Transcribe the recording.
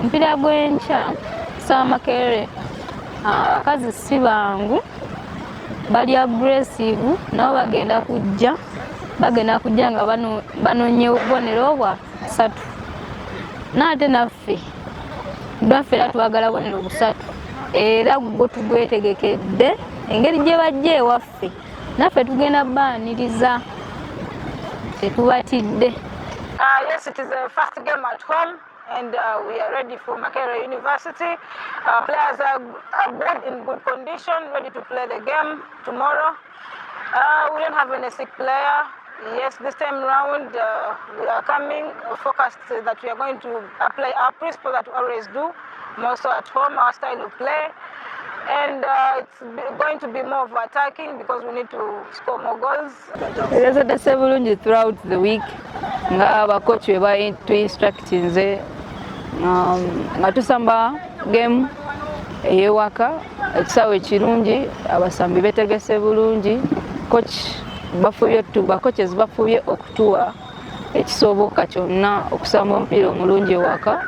Omupiira gw'enkya tusaba Makerere, abakazi si bangu, bali aggressive, nabo bagenda kujja nga banonye obubonero bwa satu, naate naffe lwaffe era twagala bubonero busatu, era gwo tugwetegekedde. Engeri gye bajja ewaffe, naffe tugenda baaniriza, tetubatidde. Yes, it is the first game at home and we are ready for Makerere University. Players are good, in good condition, ready to play the game tomorrow. We don't have any sick player. Yes, this time round we are coming focused that we are going to apply our principle that we always do, more so at home, our style of play. And it's going to be more of attacking because we need to score more goals. Twetegese bulungi throughout the week nga abakochi bwe batuinstructinze, nga tusamba game ey'ewaka, ekisaawe ekirungi, abasambi betegese bulungi, coach bafubye, bacoaches bafubye okutuwa ekisoboka kyonna okusamba omupiira omulungi ewaka.